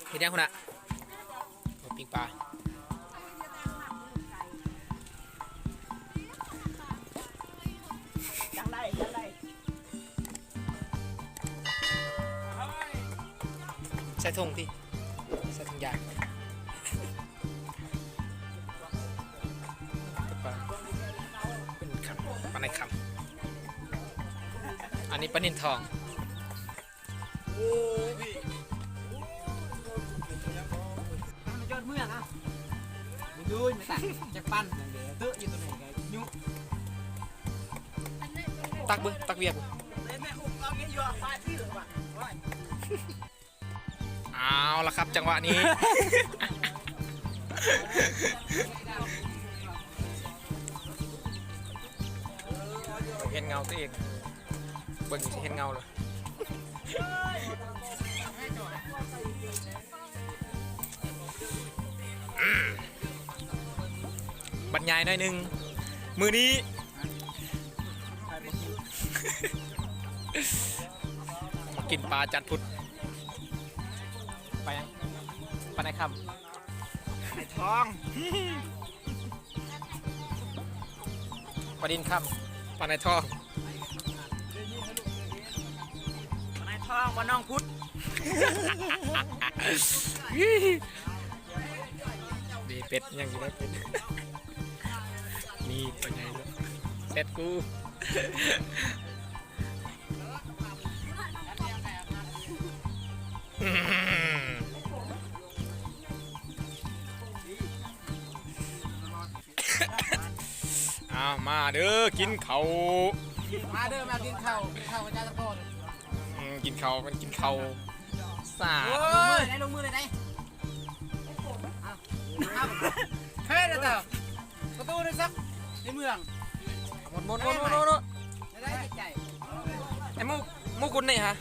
ເຮັດຫຍັງພຸ້ນນະ? ໂອ້ ປີ້ງປາ. ໃສ່ຖົງຕິ ໃສ່ຖົງຢາງ. ປາ ເປັນຄຳ ປາໃນຄຳ. ອັນນີ້ປານິນທອງ. ມັນຈອດເມືອງ ເອົ້າ ດູ ມັນຕັກຈັກປັນ ເຕີຢູ່ຕົວນີ້ກໍຍຸ ຕັກເບິ່ງ ຕັກວຽກເບິ່ງ. ເອົາລະຄັບ ຈັງຫວະນີ້ ເຫັນເງົາຕົວເອງ ເບິ່ງຊິເຫັນເງົາເລີຍ. ບັນຍາຍໜ້ອຍໜຶ່ງ ມື້ນີ້ມາກິນປາຈັນພຸດ. ປາຫຍັງ? ປາໃນຄຳ ປາໃນທອງ. ປານິນຄຳ ປາໃນທອງ ປາໃນທອງ ປາໜອງພຸດ. ມີເປັດ ຍັງຢູ່ໃນເປັດ ມີປາໃຫຍ່ເລີຍ ເປັດກູ. ອ້າວ ມາເດີ ກິນເຂົ້າ ມາເດີ ມາກິນເຂົ້າ ກິນເຂົ້າກັບຈາຕະກອນ. ອືມ ກິນເຂົ້າ ມັນກິນເຂົ້າສາດ. ໂອ້ຍ ໄດ້ລົງມືເລີຍໄດ໋. ເຮີ້ຍ ເດີ ປະຕູໄດ້ສັກໃນເມືອງ. ໝົດ ໝົດ ໝົດ ໝົດ ໝົດ. ໄດ້ໃຈ ໄອ້ໝູ ໝູຄຸນນີ້ຫະ.